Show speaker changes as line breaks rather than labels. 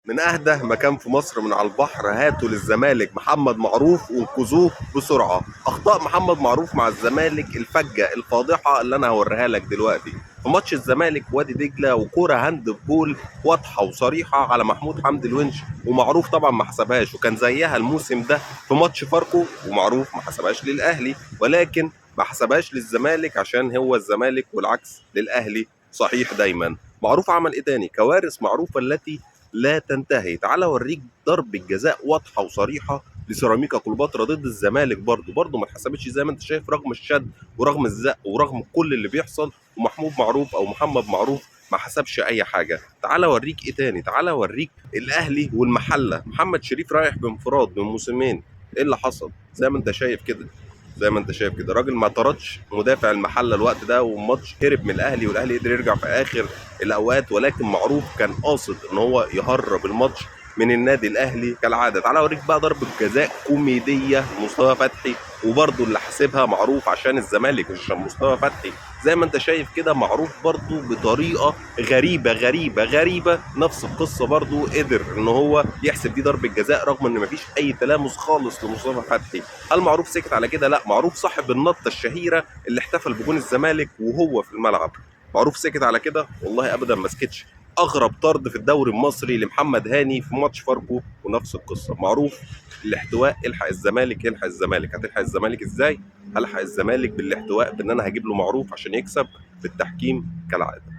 من اهدى مكان في مصر من على البحر، هاتوا للزمالك محمد معروف وانقذوه بسرعة. اخطاء محمد معروف مع الزمالك الفجه الفاضحة اللي انا هوريها لك دلوقتي في ماتش الزمالك وادي دجله، وكوره hand ball واضحة وصريحة على محمود حمدي الونش، ومعروف طبعا ما حسبهاش، وكان زيها الموسم ده في ماتش فاركو ومعروف ما حسبهاش للاهلي، ولكن ما حسبهاش للزمالك عشان هو الزمالك والعكس للاهلي صحيح دايما. معروف عمل ايه تاني؟ كوارث معروفة التي لا تنتهي. تعال اوريك ضربة جزاء واضحة وصريحة لسيراميكا كليوباترا ضد الزمالك، برضه ما اتحسبتش زي ما انت شايف، رغم الشد ورغم الزق ورغم كل اللي بيحصل، ومحمود معروف او محمد معروف ما حسبش اي حاجة. تعال اوريك ايه تاني؟ تعال اوريك الاهلي والمحله، محمد شريف رايح بانفراد من موسمين، ايه اللي حصل؟ زي ما انت شايف كده، زي ما انت شايف كده، راجل ما طردش مدافع المحلة الوقت ده، والماتش هرب من الاهلي، والاهلي قدر يرجع في اخر الاوقات، ولكن معروف كان قاصد ان هو يهرب الماتش من النادي الاهلي كالعادة. تعالى اوريك بقى ضربه جزاء كوميدية مصطفى فتحي، وبرده اللي حاسبها معروف عشان الزمالك مش عشان مصطفى فتحي. زي ما انت شايف كده، معروف برده بطريقة غريبة غريبة غريبة، نفس القصة برده قدر ان هو يحسب دي ضربه جزاء رغم ان مفيش اي تلامس خالص لمصطفى فتحي. هل معروف سكت على كده؟ لا، معروف صاحب النطه الشهيرة اللي احتفل بجون الزمالك وهو في الملعب. معروف سكت على كده؟ والله ابدا ما سكتش. اغرب طرد في الدوري المصري لمحمد هاني في ماتش فاركو، ونفس القصة معروف الاحتواء، الحق الزمالك، الحق الزمالك. هتلحق الزمالك ازاي؟ هلحق الزمالك بالاحتواء، بان انا هجيب له معروف عشان يكسب بالتحكيم كالعادة.